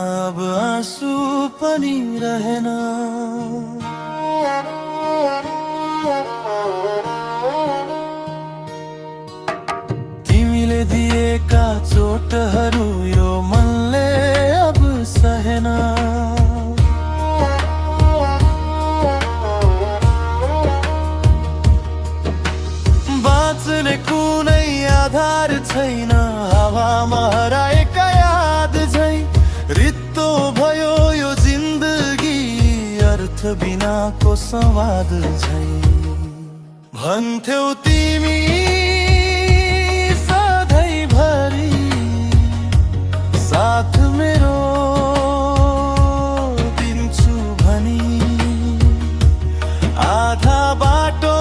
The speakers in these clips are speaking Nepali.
अब आँसु पनि रहेन। तिमीले दिएका चोटहरू यो मनले अब सहेन। बाँच्ने कुनै आधार छैन, हावामा हराएका याद झै। रित्तो भयो यो जिन्दगी, अर्थ बिनाको संवाद झै। भन्थ्यौ तिमी सधैँभरि साथ मेरो दिन्छु भनी, आधा बाटो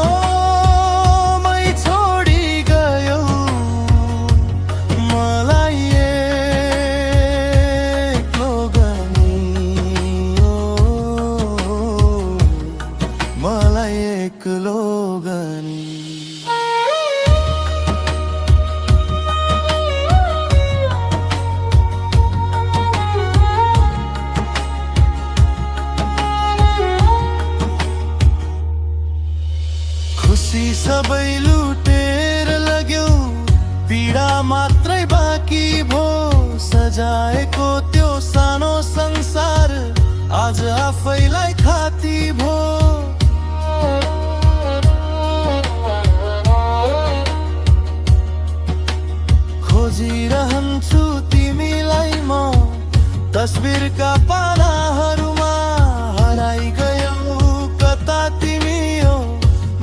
खुसी सबै लुटेर लग्यौ, पीडा मात्रै बाँकी भो। सजाएको त्यो सानो संसार आज आफैलाई खाती भो। खोजिरहन्छु तिमीलाई म तस्बिरका पानाहरूमा। हराइ गयौ कता तिमी हो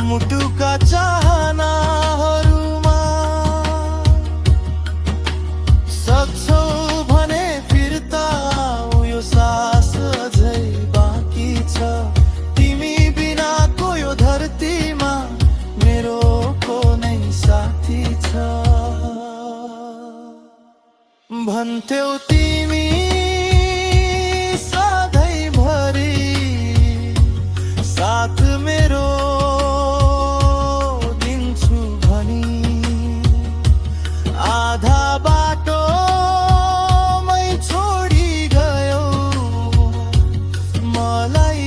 मुटुका चाहनाहरूमा। सक्छौ भने फिर्ता आऊ, यो सास अझै बाँकी छ। तिमी बिनाको यो धरतीमा मेरो को नै साथी छ। भन्थ्यौ तिमी सधैँभरि साथ मेरो दिन्छु भनी, आधा बाटोमै छोडी गयौ मलाई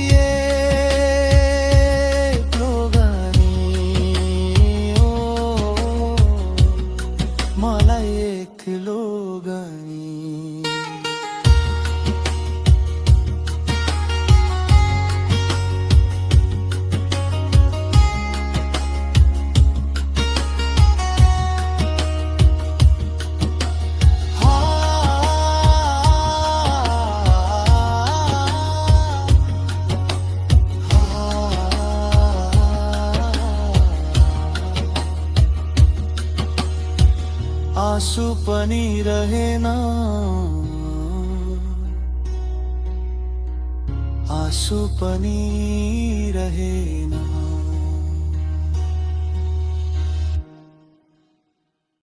एक्लो गनी। ओ मलाई एक्लो गनी। आँसु पनि रहेन, आँसु पनि रहेन।